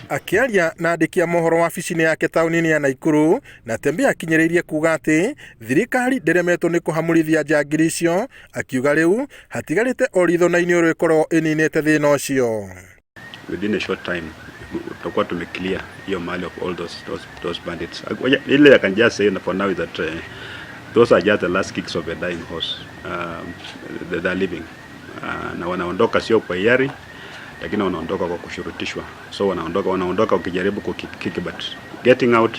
Akĩaria na andĩki a mohoro wabici-inĩ yake taũni-inĩ ya Naikuru, Natembeya akinyĩrĩirie kuga atĩ thirikari ndĩremetwo nĩ kũhamũrithia njangiri icio, akiuga rĩu hatigarĩte o ritho na iniũrũ ĩkorwo ĩninĩte thĩna ũcio. Within a short time tutakuwa tumeclear hiyo mali of all those bandits. Ile I can just say for now is that those are just the last kicks of a dying horse. They are leaving. Na wanaondoka sio kwa hiari, lakini wanaondoka kwa kushurutishwa. So wanaondoka ukijaribu kukick, but getting out,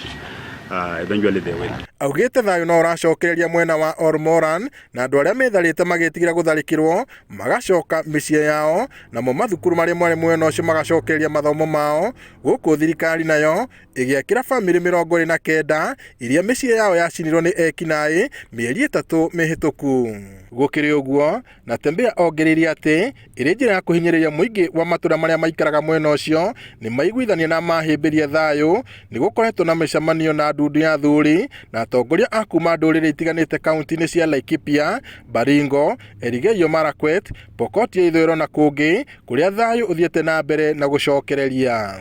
eventually they will. Augĩte thayũ no ũracokereria mwena wa Olmoran na andũ arĩa metharĩte magĩtigĩra gũtharĩkĩrwo magacoka mĩciĩ yao, namo mathukuru marĩa marĩ mwena ũcio magacokereria mathomo mao, gũkũ thirikari nayo ĩgĩakĩra bamĩrĩ 29 iria mĩciĩ yao yacinirwo nĩ ekinaĩ mĩeri 3 mĩhĩtũku. Gũkĩrĩ ũguo, Natembeya ongereire atĩ ĩrĩ njĩra ya kũhinyĩrĩria mũingĩ wa matũra marĩa maikaraga mwena ũcio nĩ maiguithania na mahĩmbĩria thayũ. Nĩ gũkoretwo na mĩcemanio na ndundu ya athuri na atongoria a kuma ndũrĩrĩ itiganĩte kaunti-inĩ cia Laikipia, Baringo, Elgeyo Marakwet, Pokot ya ithũĩro na kũngĩ kũrĩa thayũ ũthiĩte na mbere na gũcokereria.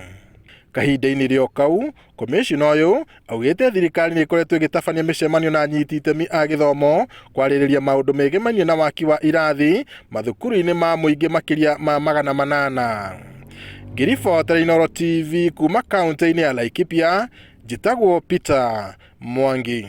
Kahinda-inĩ rĩo kau, Komishona ũyũ augĩte thirikari nĩ ĩkoretwo ĩgĩtabania mĩcemanio na anyiti itemi a gĩthomo kwarĩrĩria maũndũ megemainie na waki wa irathi mathukuru-inĩ ma mũingĩ makĩria ma 800. Ngĩribotera Inooro TV kuma kaunti-inĩ ya Laikipia, njĩtagwo Peter Mwangi.